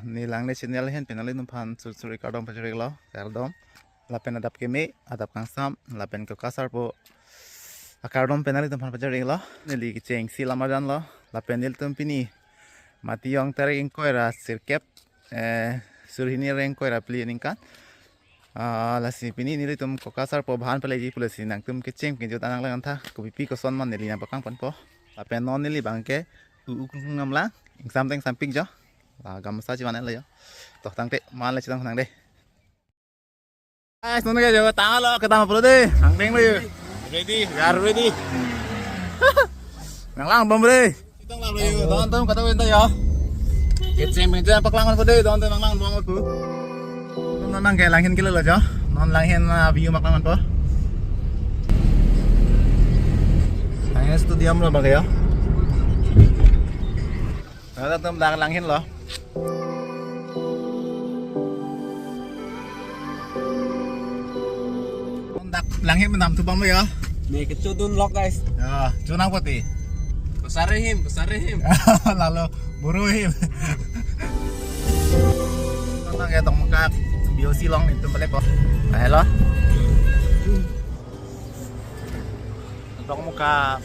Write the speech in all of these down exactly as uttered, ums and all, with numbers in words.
Neli Langne channel ahin pen nanglitumphan sursuri kardom pajir-iklo, kardom. Lapen adap keme, adap kangsam, lapen koka sarpo akardom pen nanglitumphan pajir-iklo. Neli kechengsi lam arjanlo, lapen nelitum pini Matiyong tarik ingkoi ra sirkep, eh, surhini ra ingkoi ra phli aningkan. Ah, lasi pini nelitum koka sarpo bahan paleji pulo si nangtum kecheng kejut anang lang tha, kopipi koson ma neli nangpaklang ponpo. Lapen non neli abangke u-u kung kung namlang, ingsam teng sampik jo. La gamsa chivan lo jo. To tangte man le chitang nang de. Guys, non ke jo tanglo, ketang pulo de. Angdeng lo jo. Ready, we are ready. Nanglang bom re. Chitang lang lo jo. Don atum kata wenta jo. Kecheng kejut paklang ponpo de, don atum nanglang bom pu. Non nang ke langhin kilo lo jo. Non langhin, ah, view paklang ponpo. Langhin stadium lo abangke jo. Don atum dak langhin lo. Dak langhin menam tu bang ya. Ne kechodun lok, guys. Ya, chonang pati. Kosarehim, kosarehim. Lalo, buruhim. Nang ya tong maka B O C along nelitum balik ko. Hello. Tong maka.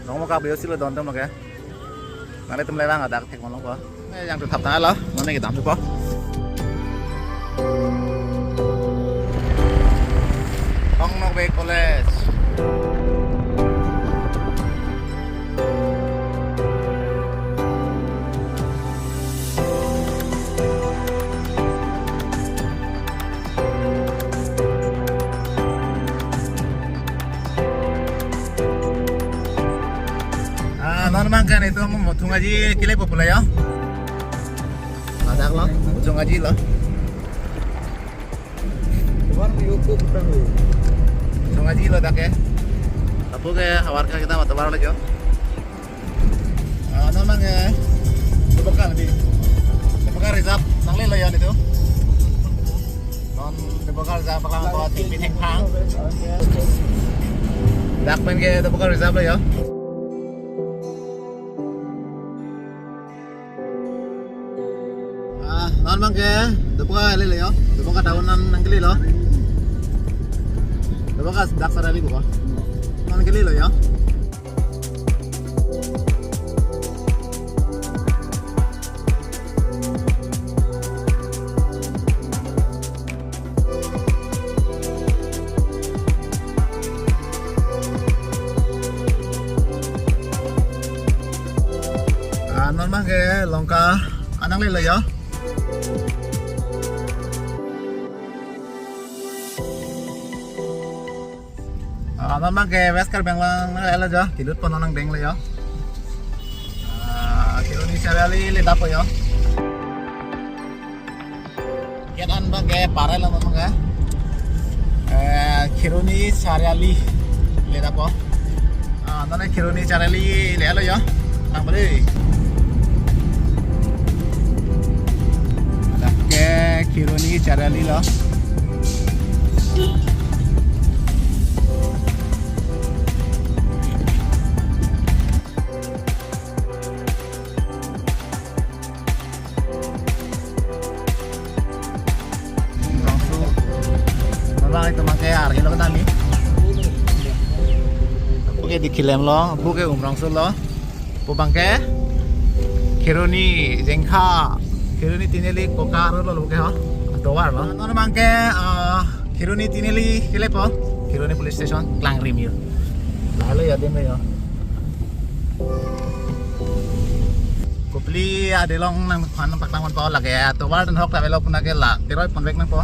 Tong maka B O C lo don atum ke. Nanglitum le bang adak thek malong ko. Ne jangthu thap tanglo, non ne kedam thupo. Tongnokbe College. Ah, non abangke nelitum Mothung Aji kelepo pulo ya. Ladak lo, Mothung Aji lo. Mothung Aji lo dak ke. Apo ke havar ka kita mata bar lo jo. Ah, non abangke, eh, Deboka di. Deboka Reserve nanglelo ya nelitum. Non Deboka Reserve paklang ko tingpi thengphang. Dak pen ke Deboka Reserve lo ya. Ah, non abangke Deboka lelo ya. Deboka town nang nangkelelo. Deboka dak sarali ko. Nangkelelo ya. Ah, non abangke Lanka anang lelo ya. Ah, non abangke West Karbi Anglong nanglelo jo, kelut pon nangdenglo jo. Ah, Kheroni Chariali le dapo jo. Gate an abangke parallel abangke. Eh, Kheroni Chariali le dapo. Ah, non Kheroni Chariali lelo jo. Nang beri. Dak ke Kheroni Chariali lo. Umrongso. Mabang itu make arhi lo ketami. Oke, di Kilem lo, oke, Umrongso lo. Pu abangke Kheroni Jengkha, Kheroni Tineli koka aro lo oke ha. Tovar lo. Non abangke, ah, Kheroni Tineli kelepo. Kheroni Police Station, Klangrim yo. Lahelo ya adim ya. Kopili adelong nangphan paklang ponpo lake, tovar dan hok ta avelo pu nang ke la, keroi ponvek nangpo.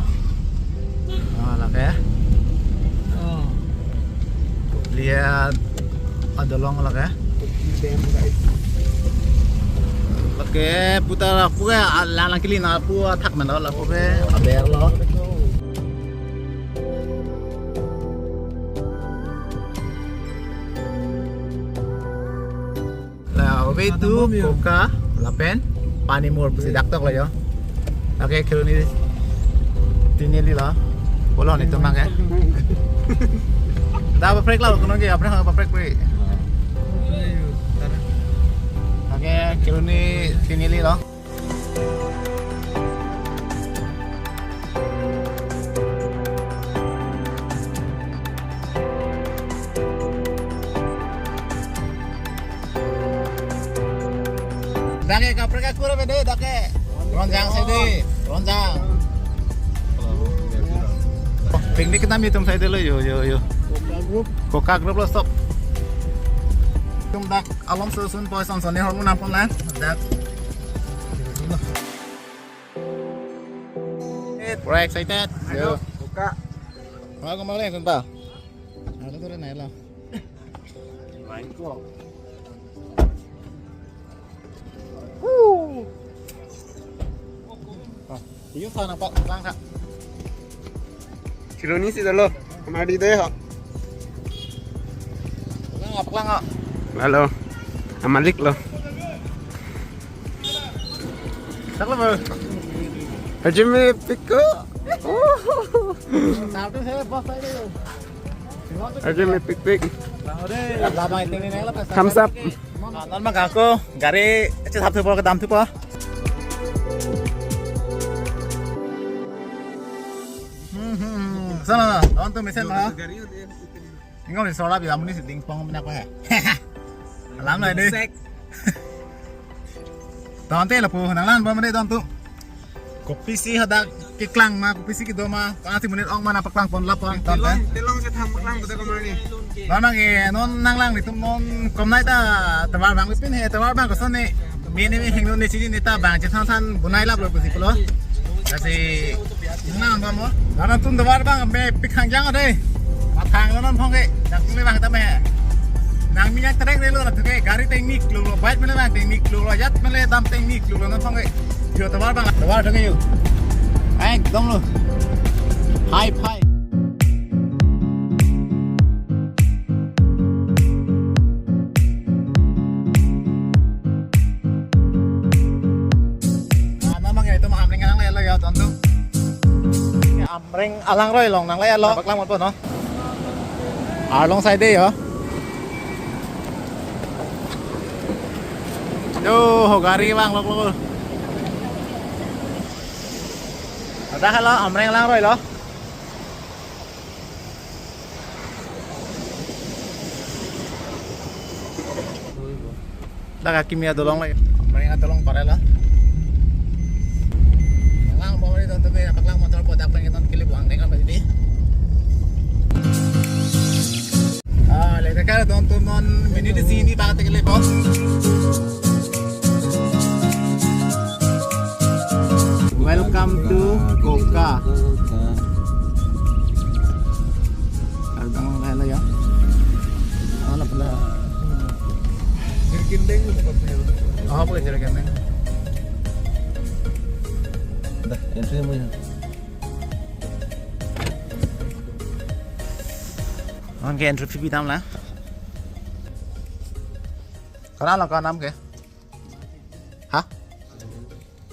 Ah, lake. Oh. Kopili adelong lake. Dam, guys. Lake puta pu ke alang lang kili na pu athak men lo, la pu ke aber lo. La, ove tu Panimur ya? Koka lapen Panimur pusi dak tok lo yo. Lake Kheroni Tineli lo. Pulo nelitum nang ke. Dak paprek lo, kono ke paprek, paprek pre. Ayo, tar. Lake Kheroni Tinili lo. Dak ke kaprek akur apa deh, dak ke? Ronjang side, Ronjang. Picnic kita mitum side lo, yo, yo, yo. Koka Group. Koka Group lo, stop. Tum dak alom susun poi son soni hormu nampon lang. Dak. Pura excited. Yo. Koka. Mau kemana, Santa? Ada tuh, naik lah. Main kok. Woo. Ah, iyo sana pak, lang kak. Kheroni si dolo, kemari deh kok. Lang apa lang kak? Halo, amalik lo. Tak lo bro. Aji me piko. Satu saya bos saya dulu. Aji me pik pik. Thumbs up. Non ma gako gari ache thap thupo kedam thupo. Hmm, hmm. Sana, on tu mesen ma. Ingkoi ni sola bi amuni si dingpong bina ko he. Alam lah deh. Tangte lapu nanglangbom deh tangtu. Kopisi hadak keklang ma, kopisi kedo ma, kasi monit ong ma nangpaklang pon lapu tangte. Telong, telong si thang paklang pada kemari. Bang bang eh, non nanglang nelitum non komnai ta tovar bang pin he, tovar bang koson ne. Mini mi hingno ne chini ne ta bang chethan than bunai lap lo pusi pulo. Kasi nang bang mo. Nang tun tovar bang me pik hangjang deh. Mathang lo non phong ke. Nang tun bang ta me. Nang minyak terek relo la tuke gari teknik lo lo, bike mele bang teknik lo lo, yat mele dam teknik lo lo non phong ke. Yo tovar bang, tovar thang yo. Ekdom lo. High five. Ana mang ya itu Amreng alang lelo ya tontu. Ya Amreng alangroi along nanglelo. Paklang mo po no. Arlong side yo. Yo, ho gari bang lok lok. Ada halo Amreng alangroi lo. Dak akimi adolong lagi. Amreng adolong parela. Lang bawari tontu ke paklang motor po dak pengen ton kili buang dengan pasti. Ah, le kakar tontu non mini di sini bang tekele po. Welcome to Koka. Ardang lelo ya. Ala pala. Jirkin deng. Oh, boleh jirkin deng. Dah, entry mo ya. Oke, entry fee dam la. Karena lo kanam ke? Hah?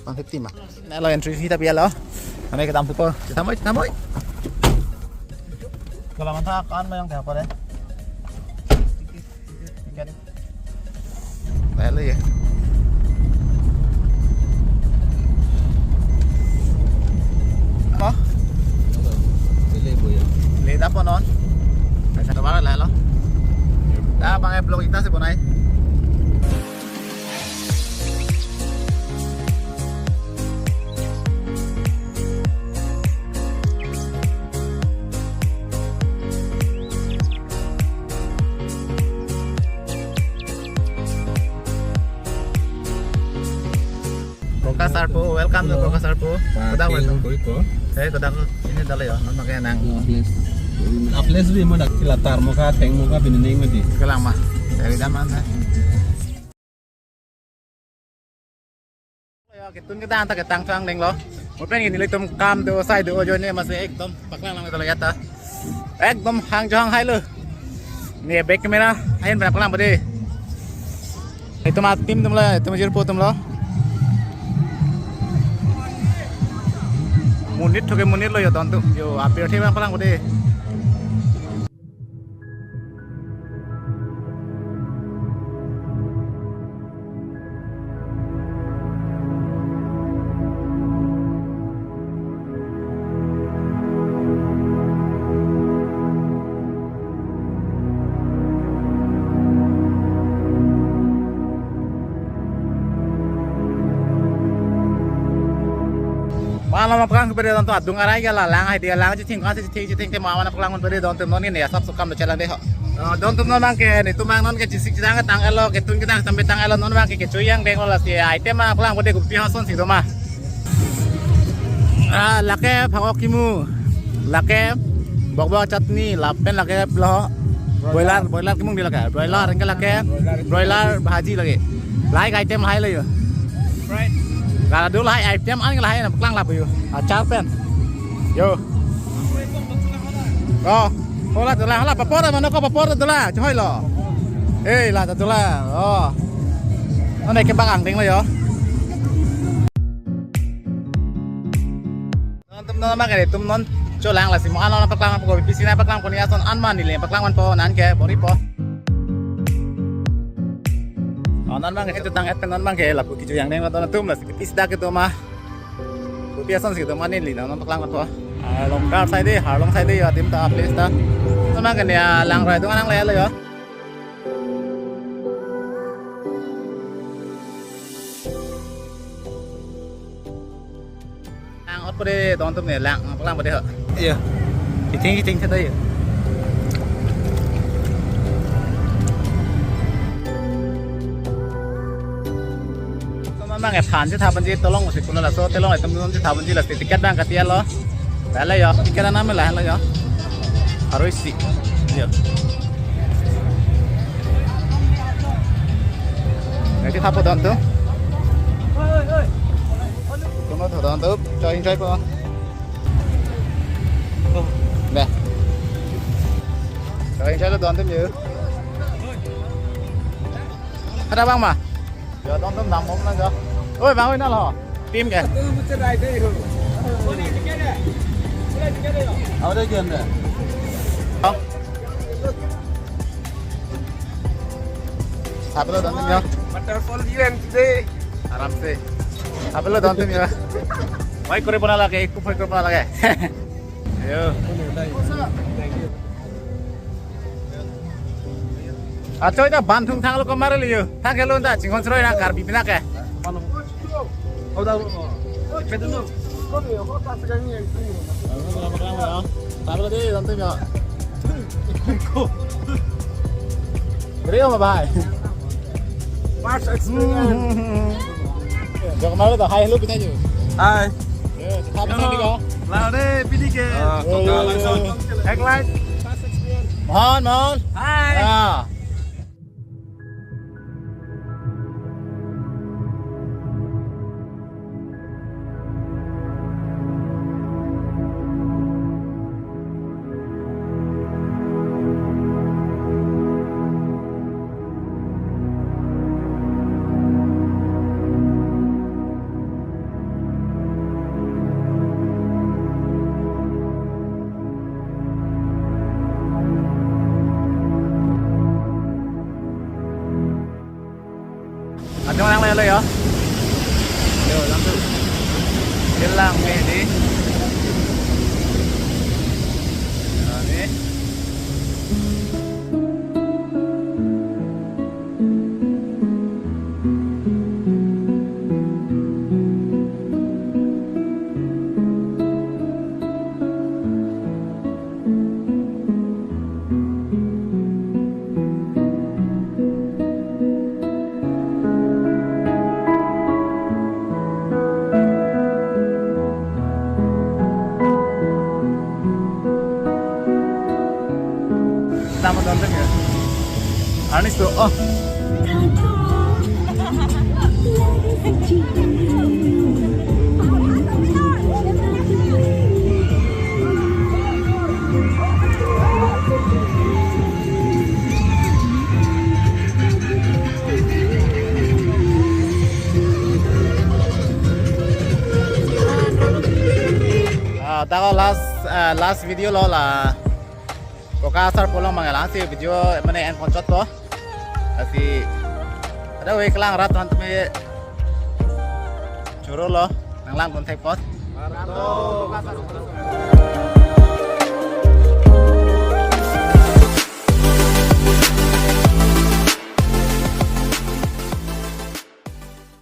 One fifty ma. Nelo entry fee tapi ya lo. Kami kedam thupo. Kita moi, kita moi. Kalau mantap kan yang apa deh? Tiket. Nelo ya. Apa? Lele boya. Leda po non. Kaisa tovar lelo. Dah bang vlog kita si bonai. Koka Sarpo, welcome to Koka Sarpo. Kodak parking welcome. Koi ko? Eh, kodak ini dala ya, non pakai nang. Aples. Aples bi mo dak latar mo ka, theng mo ka, bini ning mati. Kelang ma. Dari daman eh. Ya, ketun ketang ta ketang thang denglo. Mo pen nelitum kam do sai do ajoine masi ekdom paklang lang ta la ya ta. Ekdom hang jong hai lo. Ne back camera ahin bana paklang bade. Itum a-team atum lo, itum jirpo atum lo. Monit thoke monit lo yo tontu. Yo, apir the bana paklang bade. Alam paklang pede don atum adung arai ke la lang hai dia lang chithing kan chithing chithing te ma mana paklang pede don atum non ne asap sukam lo chelang de ho. Oh, don atum non abang ke netum abang non ke chisik chetang tang-etlo ketun ketang sampai tang-etlo non abang ke kechoijang denglo lasi item ma paklang pede kopi ason si do ma. Ah, lake phangok kimu. Lake bokbok chutney lapen lake lo. Broiler, broiler kimung di lake. Broiler anke lake. Broiler bhaji lake. Lahai item lahai lo yo. Kalau dolo lahai item an lahai na paklang lapu yo. Achar pen. Yo. Oh, hola dola, hola papor mana ko papor dola, chohoi lo. Eh, la dola. Oh. Nonke bak angdeng lo yo. Don atum non abang ke netum non cholang lasi mo anon paklang ko pisi na paklang poni ason an mani le paklang man po nonke bor-ipo. Oh, non abang ke chutang-et pen non abang ke lapu kechoijang denglo don atum lasi pisi dak kedo ma. Kopi ason si do ma neli non paklang man po. Ah, Longkar side, Harlong side yo adim ta place ta. Non abang ke ne, ah, lang rai do nang le lo yo. Lang ot pede don atum ne lang paklang pede ho. Iya. Kiting kiting theda yo. Memang ya phan si thapan si tolong si kuna laso tolong item si thapan si lasi ticket abang kati lo. Lahai lo yo, ticket anam lahai lo yo. Harus si. Yo. Nanti thapo don atum. Kono tho don atum, choi choi po. Dah. Choi choi lo don atum yo. Ada abang ma? Ya don atum dam bom na ja. Oi, abang oi na lo. Tim ke? Apa dia game deh? Oh. Sab lo don atum yo. Waterfall view and today. Aram se. Sab lo don atum yo. Wai kore bona lage, ekku wai kore bona lage. Yo. Achoi ta ban thung thang lo ko mar le yo. Thang ke lo ta chinghon sroi na Karbi pina ke. Talo de, don atum yo. Real ma bhai. First experience. Jok malu to, hi hello pina jo. Hi. Yo, sab hello. Pina di ko. Lade pini ke. Ah, yo, yo, yo. Ek line. Mohon, mohon. Hi. Ya. Ajo lang le yo. Yo, lang tu. Lang eh di. Ini. Tama don atum ya. Anis tu, oh. Ah, ta ko last, ah, last video lo la. Koka asar pulo mangala si video mane en ponchot po. Lasi ada we kelang rat han teme choro lo nanglang kon thek pot.